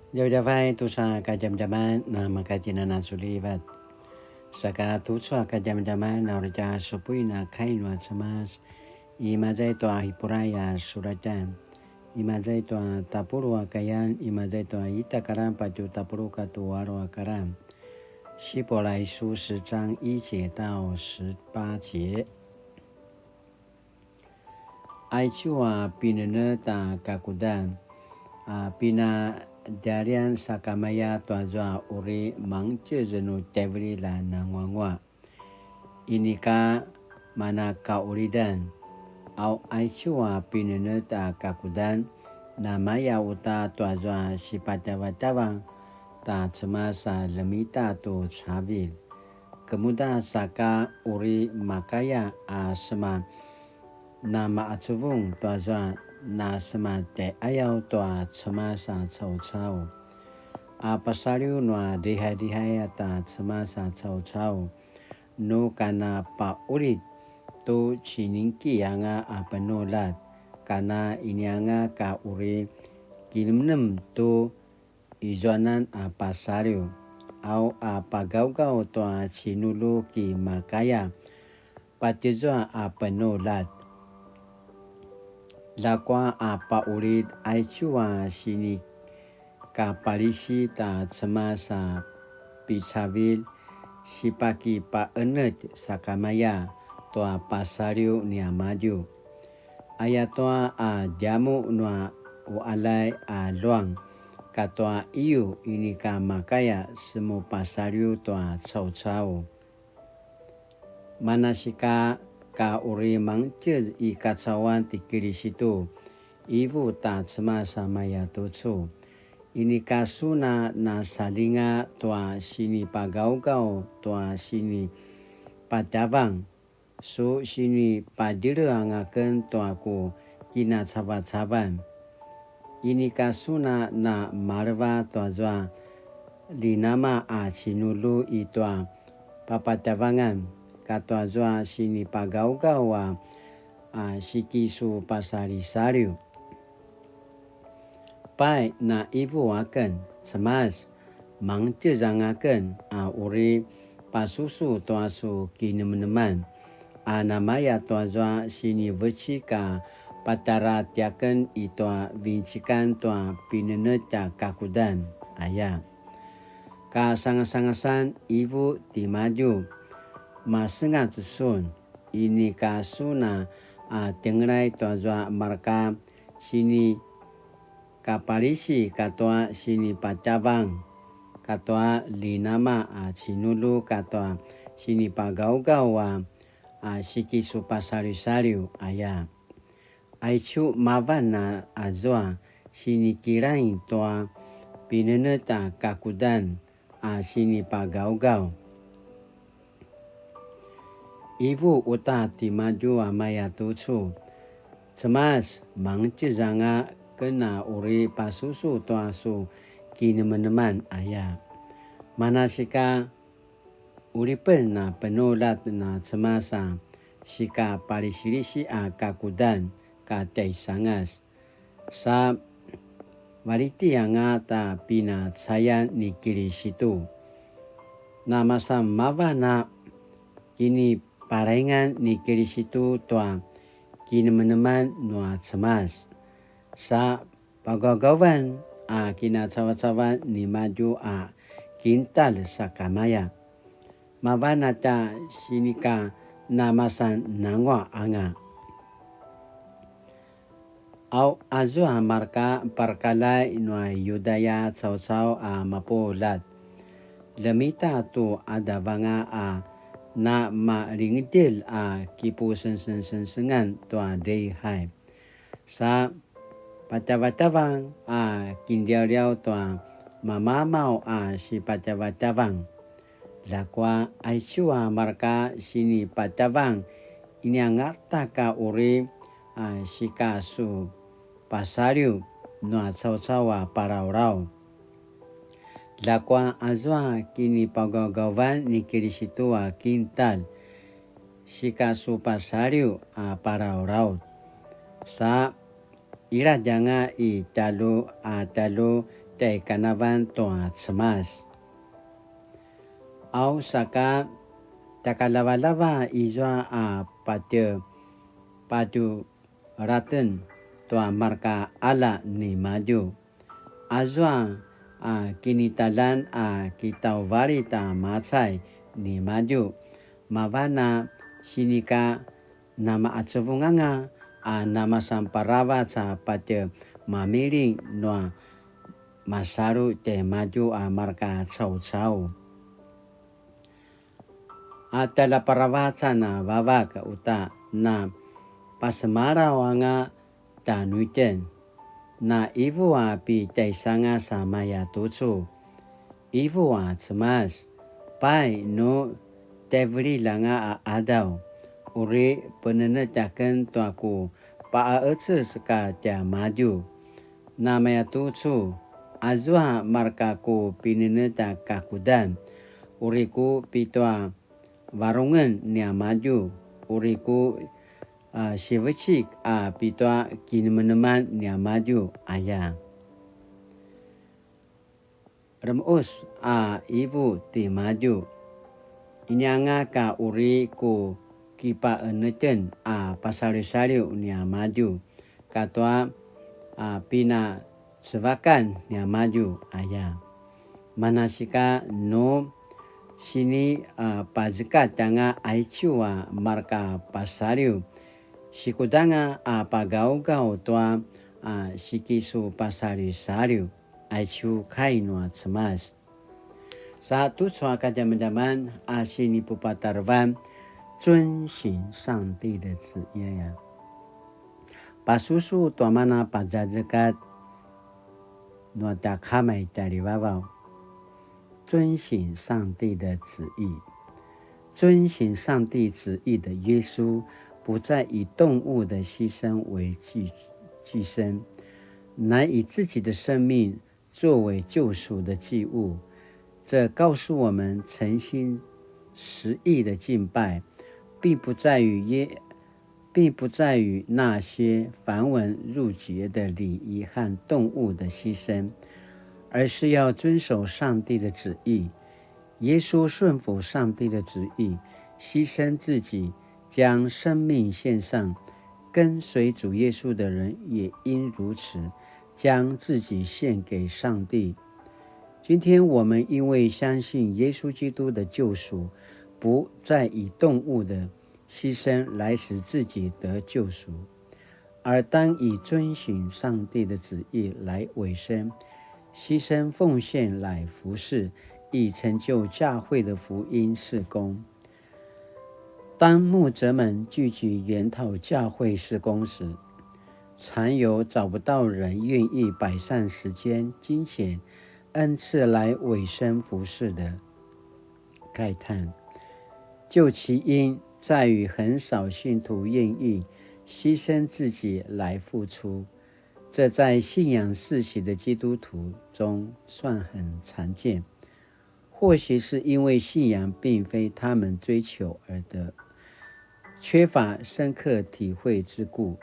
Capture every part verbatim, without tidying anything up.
Djavadjavay tusa kadjamadjaman na makatjinana sulivat. Saka tucu a kadjamadjaman na uri tja supuin a kai nua Cemas, imaza i tua Hipuray a suratjan, imaza i tua tapuluq a kayan, imaza i tua ita a karan patje tapuluq katua alu a karan. 希伯来书十章一节到十八节。 Aicu a pinenetj a kakudan a pinadjalian sakamaya tuazua uri mangetjez nu tjaivililj a nanguanguaq. Inika mana kaqulidan, au aicu a pinenetj a kakudan, namaya uta tuazua sipatjavatjavang ta Cemas a ljemita tu cavilj. Kemuda saka uri makaya a sema namaqacuvung tuazua na sema tjaiqayaw tua Cemas a caucau. A pasaliw nua lihailihay a ta Cemas a caucau, nu kana paqulid tu ciningki anga a penuljat, kana inianga ka uri kinemnem tu izuanan a pasaliw, au a pagawgaw tua cinulju ki makaya, patjezua a penuljat. Ljakua a paqulid aicu a sinikapalisi ta Cemas a picavilj, sipakipaqenetj sakamaya tua pasaliw niamadju. Ayatua a djamuq nua uqaljay a luang katua iyu inika makaya semupasaliw tua caucau. Manasika ka uri mangetjez i kacauan ti Kilisitu, ivu ta Cemas a maya tucu. Inika sun a nasalinga tua sinipagawgaw tua sinipatjavang, su sinipadjele anga ken tua ku kinacavacavan. Inika sun a namaleva tuazua linama a cinulju i tua papatjavangan, katuazua sinipagawgaw a, a sikisupasalisaliw. Pai na ivu aken, Cemas, mangetjez anga ken a uri pasusu tua su kinemeneman, a namaya tuazua sinivecik a patjara tiaken i tua vincikan tua pinenetj a kakudan, aya. Kasangasangasan ivu timadju, masengac sun, inika sun a, a tjengelay tuazua marka sinikapalisi katua sinipatjavang, katua linama a cinulju katua sinipagawgaw a, a sikisupasalisaliw, aya. Aicu mavan a azua sinikilaing tua pinenetj a kakudan a sinipagawgaw. Ivu uta timadju a maya tucu, Cemas, mangetjez anga ken a uri pasusu tua su kinemeneman, aya. Manasika, uripen a penuljat na Cemas a sikapalisilisi a kakudan ka tjaisangas. Sa valiti anga ta pinacayan ni Kilisitu. Namasan mavan a kinipalaingan ni Kilisitu tua kinemeneman nua Cemas. Sa pagawgawan a kinacavacavan nimadju a kintalj sakamaya. Mavan a tja sinika namasan nanguaq anga. Au azua marka parakaljai nua Yudaya caucau a mapuljat, ljemita tu qadaw anga a namalingedjelj a kipusengsengsengsengan tua drehai. Sa patjavatjavang a kinliawliaw tua mamamaw a sipatjavatjavang. Ljakua aicu a marka sinipatjavang, ini angata ka uri a sikasupasaliw nua caucau a palawlaw. Ljakua azua kinipagawgawan ni Kilisitu a kintalj, sikasupasaliw a palawlaw. Sa iladj anga i tjalju a tjalju tjaikanavalj tua Cemas. Au saka tjakalavalava izua a patje patjuraten tua marka qalja nimadju. Azua a kinitjalan a kitauvalit a macay nimadju, mavan a sinika namaqacuvunganga a namasan paravac a patje mamiling nua masalu tjaimadju a marka caucau. A tjaljaparavacan a Vavak uta na pasemalaw anga tjanuitjen. Na ivu a pitjaisangas a mayatucu, ivu a Cemas, pai nu tjaivililj anga a qadaw, uri penenetj aken tua ku paqaeces ka tjaimadju. Namayatucu, azua marka ku pinenetj a kakudan, uri ku pitua varungen niamadju, uri ku, a, sivecik a pitua kinemeneman niamadju aya. Remeus a ivu timadju. Inianga ka uri ku kipaenetjen a pasaliwsaliw niamadju katua a pinacevakan niamadju aya. Manasika nu sini a pazekatj anga aicu a marka pasaliw, sikudanga a pagaugaw tua a sikisupasaliwsaliw. Aicu kai nua Cemas. Sa tucu a kadjamadjaman a sinipupatarevan, 遵行上帝的旨意 aya. Pasusu tua mana pazazekatj nua tja Kama i tjarivavaw. 遵行上帝的旨意。遵行上帝旨意的耶稣，不再以动物的牺牲为祭，祭牲，乃以自己的生命作为救赎的祭物。这告诉我们，诚心实意的敬拜，并不在于耶，并不在于那些繁文缛节的礼仪和动物的牺牲，而是要遵守上帝的旨意。耶稣顺服上帝的旨意，牺牲自己，将生命献上。跟随主耶稣的人也应如此，将自己献给上帝。今天我们因为相信耶稣基督的救赎，不再以动物的牺牲来使自己得救赎，而当以遵行上帝的旨意来委身，牺牲奉献来服侍，以成就教会的福音事工。当牧者们聚集研讨教会事工时，常有找不到人愿意摆上时间、金钱、恩赐来委身服侍的。慨叹，究其因在于很少信徒愿意牺牲自己来付出，这在信仰世袭的基督徒中算很常见。或许是因为信仰并非他们追求而得，缺乏深刻体会之故，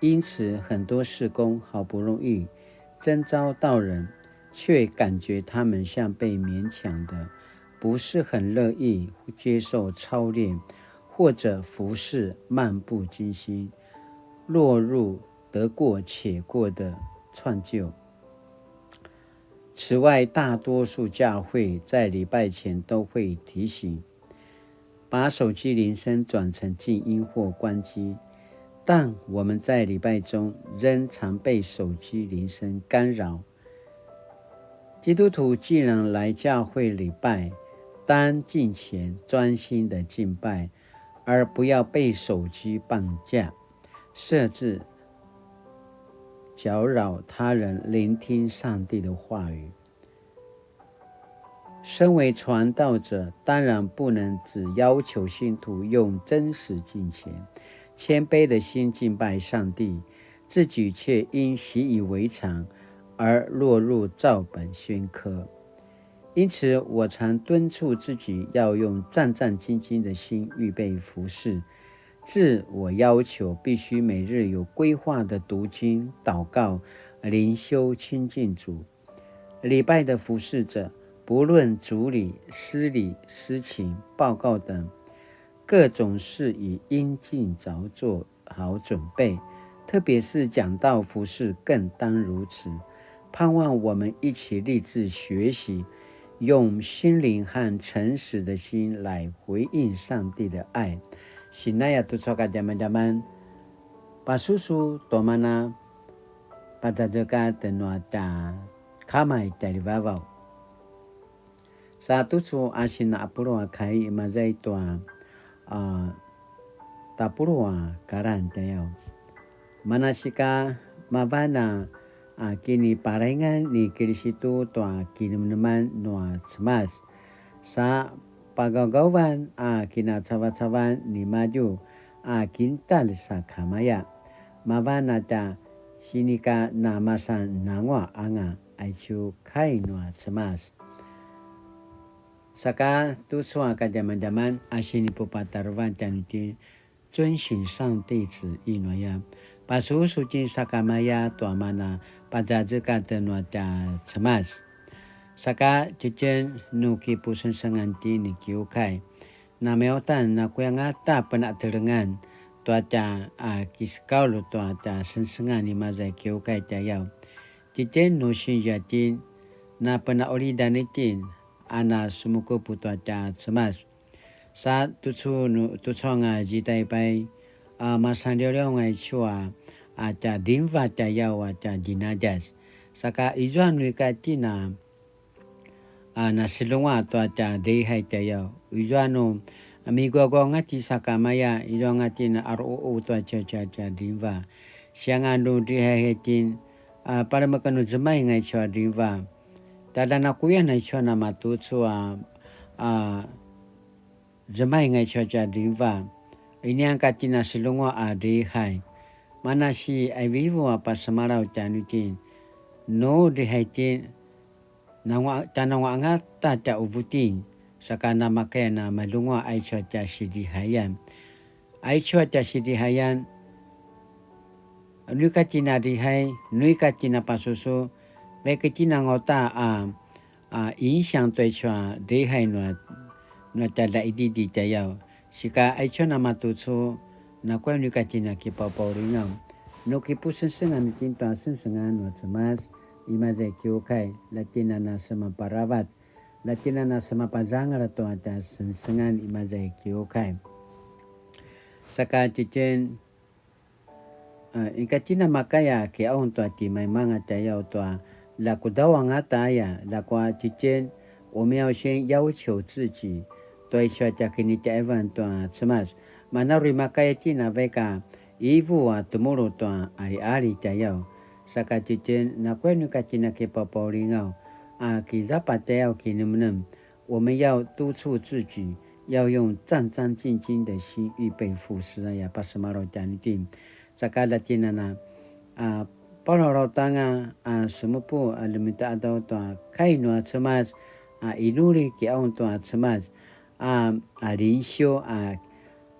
因此很多事工好不容易征召到人，却感觉他们像被勉强的，不是很乐意接受操练，或者服侍漫不经心，落入得过且过的创旧。此外，大多数教会在礼拜前都会提醒，把手机铃声转成静音或关机，但我们在礼拜中仍常被手机铃声干扰。基督徒既然来教会礼拜，当敬虔专心的敬拜，而不要被手机绑架，设置搅扰他人聆听上帝的话语。身为传道者，当然不能只要求信徒用真实敬虔、谦卑的心敬拜上帝，自己却因习以为常而落入照本宣科。因此，我常敦促自己要用战战兢兢的心预备服侍，自我要求必须每日有规划的读经、祷告、灵修亲近主，禮拜的服侍者，不論主禮、司禮、司琴、報告等各種事宜，應盡早做好準備，特別是講道服侍更當如此。盼望我們一起立志學習，用心靈和誠實的心來回應上帝的愛。Sinaya tucu a kadjamadjaman, pasusu tua mana pazazekatj nua tja Kama i tjaljivavaw. Sa tucu a sina apulu a kai imaza i tua, a, tapulu a kalan tjayaw. Manasika mavan a, a, kiniparaingan ni Kilisitu tua kinemeneman nua Cemas. Sa pagawgawan a kinacavacavan nimadju a kintalj sakamaya. Mavan a tja sinika namasan nanguaq anga aicu kai nua Cemas. Saka tucu a kadjamadjaman a sinipupatarevan tjanuitjen 遵行上帝旨意 nuaya. Pasusu itjen sakamaya tua mana pazazekatj nua tja Cemas. Saka tjitjen nu kipusengsengan itjen ni kiukai. Namaya uta nakuya angata penatelengan tua tja, a, kisekaul tua tja sengsengan imaza i kiukai tjayaw. Tjitjen nu sinzia itjen, napenaqulidan itjen, a na semukup tua tja Cemas. Sa tucu nu, tucu anga zidaipai, a, masanliawliaw anga aicu a, a tja dinva tjayaw a tja djinadjas. Saka izua nu ika itjen a, a, naselunguaq tua tja drihai tjayaw. Izua nu, a, miguaguaw anga itjen sakamaya, izua anga itjen a aruqu tua tja, tja, tja dinva. Sianga nu drihai itjen, a, palemeken nu zemaing aicu a dinva. Tada nakuya aicu a namatucu a, a, zemaing aicu a tja dinva. Ini anga itjen a selunguaq a drihai. Manasi aivivu a pasemalaw tjanuitjen. Nu drihai itjen, nanguaq, tjananguaq angata tja quvu itjen, saka namakaya namalunguaq aicu a tja sidrihayan. Aicu a tja sidrihayan, nu ika itjen a drihai, nu ika itjen a pasusu, vaik itjen anga uta a, a, 影響 tua aicu a drihai nua, nua tja daidiidi tjayaw. Sika aicu a namatucu, nakuya nu ika itjen a kipapaulingaw. Nu kipusengsengan itjen tua sengsengan nua Cemas, imaza i kiukai, la itjen a na semaparavac, la itjen a na semapazangal tua tja sengsengan imaza i kiukai. Saka tjitjen, a, ika itjen a makaya kiqaung tua timaimanga tjayaw tua lakudaw angata aya, ljakua tjitjen, 我們要先要求自己, tua aicu a tja kinitjaivan tua Cemas. Mana uri makaya itjen a vaik a ivu a temulu tua aliali tjayaw. Saka tjitjen, nakuya nu ika itjen a kipapaulingaw, a kizapa tjayaw kinemenem. 我們要督促自己，要用戰戰兢兢的心預備服事 aya pasemalaw tjanuitjen. Saka la itjen a na, a, palalautanga, a, semupu, a, ljemita qadaw tua kai nua Cemas, a, inuli kiqaung tua Cemas, a, a, 靈修, a,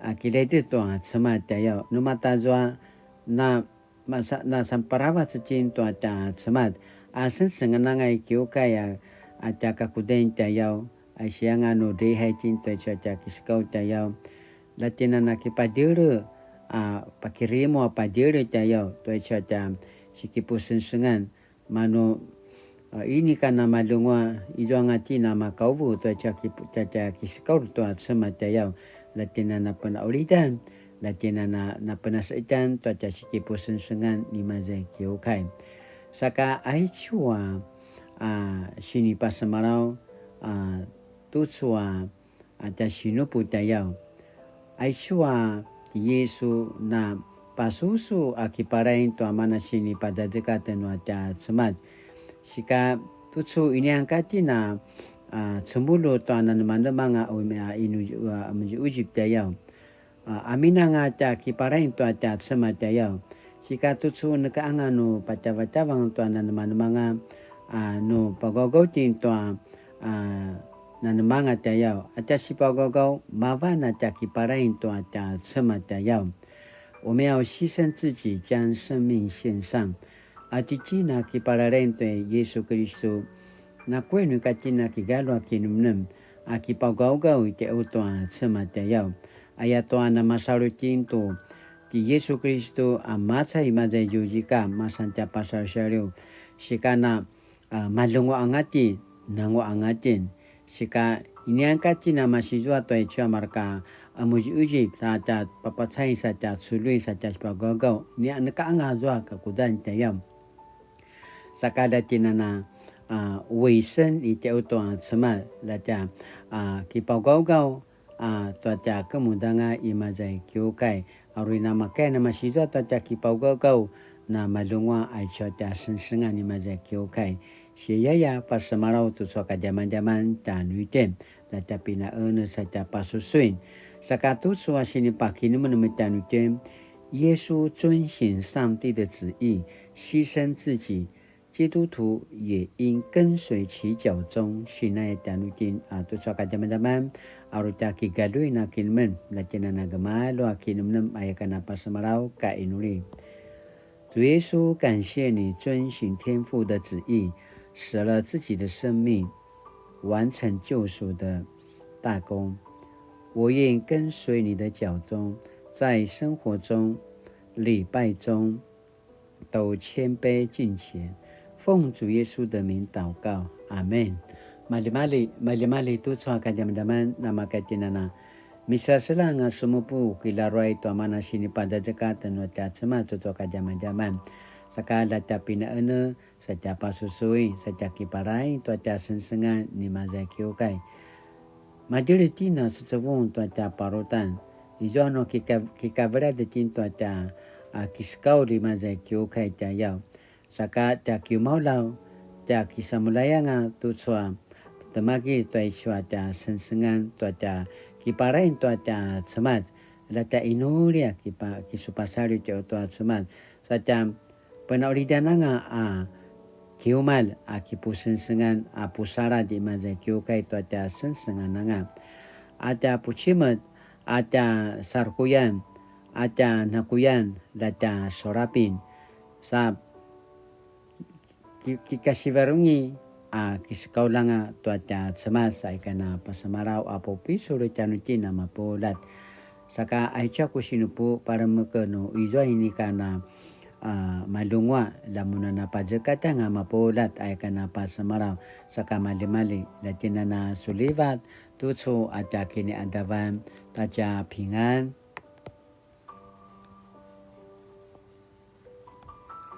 a, kilaitez tua Cemas tjayaw. Nu matazua, na masa-, nasanparavac itjen tua tja Cemas, a sengsengan anga i kiukai a, a tja kakudain tjayaw, a sianga nu drihai itjen tua aicu a tja kisekaulj tjayaw. La itjen a na kipadjele, a pakirimu a padjele tjayaw, tua aicu a tja sikipusengsengan, manu, a, inika namalunguaq, izuanga itjen a makauvu tua tja ki-, tja, tja kisekaulj tua Cemas tjayaw, la itjen a na penaqulidan, la itjen a na, na penaseqetjan tua tja sikipusengsengan imaza i kiukai. Saka aicu a, a, sinipasemalaw, a, tucu a, a tja sinupu tjayaw. Aicu a ti Yisu na pasusu a kiparain tua mana sinipazazekatj nua tja Cemas. Sika tucu ini anga itjen a, a, cemulju tua nanemanemanga a inu, a, meziuzip tjayaw. A, aminanga tja kiparain tua tja Cemas tjayaw. Sika tucu neka anga nu patjavatjavang tua nanemanemanga, a, nu pagawgaw itjen tua, a, nanemanga tjayaw. A tja sipagawgaw, mavan a tja kiparain tua tja Cemas tjayaw. 我們要犧牲自己，將生命獻上。A tjitjen a kiparain tua Yisu Kilistu, Nakuya nu ika tjen a kigalju a kinemnem a kipagaugaw i tjaiqu tua Cemas tjayaw. Ayatua namasalu itjen tu ti Yesu Kristu a macai imaza i ziuzika, masan tja pasalisialiw, sika na, a, maljenguaq anga itjen, nanguaq anga itjen. Sika inianga itjen a masizua tua aicu a mareka a muziuzip, sa tja papacain, sa tja culjuin, sa tja sipagaugaw, nia neka anga azua kakudan tjayaw. Saka la tjen a na, a, 委身 i tjaiqu tua Cemas, la tja, a, kipagaugaw, a, tua tja kemudanga imaza i kiukai, a uri namakaya namasizua tua tja kipagaugaw, na maljenguaq aicu a tja sengsengan imaza i kiukai. Siayaya pasemalaw tucu a kadjamadjaman tjanuitjen, la tja pinaqenetj sa tja pasusuin. Saka tucu a sinipakinemenem tjanuitjen, 耶稣遵行上帝的旨意，牺牲自己，基督徒也应跟随其脚踪。Sinaya tjanuitjen a tucu a kadjamadjaman, a uri tja kigaljuin a kinemenem, la tjen a na gemalju a kinemenem, aya ken a pasemalaw ka inuli. 主耶稣，感谢你遵行天父的旨意，舍了自己的生命，完成救赎的大功。我愿跟随你的脚踪，在生活中、礼拜中都谦卑敬虔，奉主耶稣的名祷告，阿们。Maljimalji, maljimalji tucu a kadjamadjaman, namakaya tjen a na misaseljang a semupu kilaruay tua mana sinipadjadjekaten nua tja Cemas tucu a kadjamadjaman. Saka la tja pinaqenetj, sa tja pasusuin, sa tja kiparain tua tja sengsengan imaza i kiukai. Madjulu itjen a secevung tua tja parutan, izua nu kika-, kikavelad itjen tua tja, a, kisekaulj imaza i kiukai tjayaw. Saka tja kiumaulaw, tja kisamuljayanga tucu a temagilj tua aicu a tja sengsengan, tua tja kiparain tua tja Cemas, la tja inuli a kipa-, kisupasaliw tjaiqu tua Cemas, sa tja penaulidananga a kiumalj a kipusengsengan a pusaladj imaza i kiukai tua tja sengsengananga, a tja pucimet, a tja sarkuyan, a tja nakuyan, la tja surapin, sa ki-, kikasivarungi a kisekaulanga tua tja Cemas, aya ken a pasemalaw a pupicul tjanuitjen a mapuljat. Saka aicu a ku sinupu, palemeken nu izua inika na, a, maljenguaq, la mun a na pazekatjanga mapuljat, aya ken a pasemalaw. Saka maljimalji, la tjen a na sulivat tucu a tja kiniqadavan, ta tja pingan.